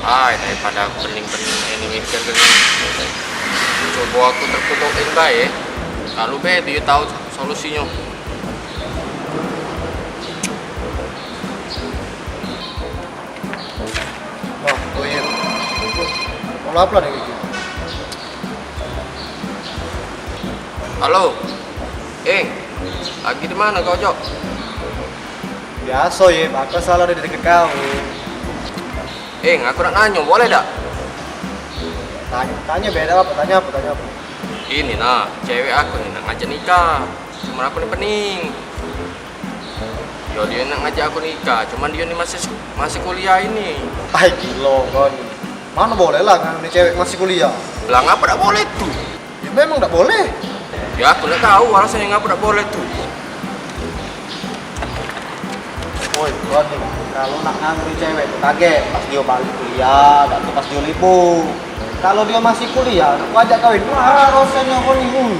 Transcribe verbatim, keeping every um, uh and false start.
Ai, daripada aku pening-pening ini mikir gini. Coba aku terkutuk bae. Kalu be dio tau solusinyo. Wah, oh iya. Mau lapor nih, Kiki. Halo. Eh, lagi di mana kau, Jok? Biaso ye, bakal selalu ada di deket kau. Eh, aku nak nanyo, boleh dak? Tanya, tanya beda apa? Tanya apa? Tanya apa? Ini nah, cewek aku ni nak ngajak nikah. Cuma aku ni pening. Yo, dio nak ngajak aku nikah, cuman dio ni masih masih kuliah ini. Ai, gilo kau ni. Mano boleh lah nganu ni cewek masih kuliah. Lah, ngapa dak boleh tu? Ya memang dak boleh. Ya, aku dak tahu alasannyo ngapa dak boleh tu. Oi, kau ni, kalu nak nganu ni cewek tu kagek, pas dio balik kuliah, dak tu pas dio libur. Kalu dio masih kuliah, aku ajak kawin, wah, rasanya kau ni. Hmm.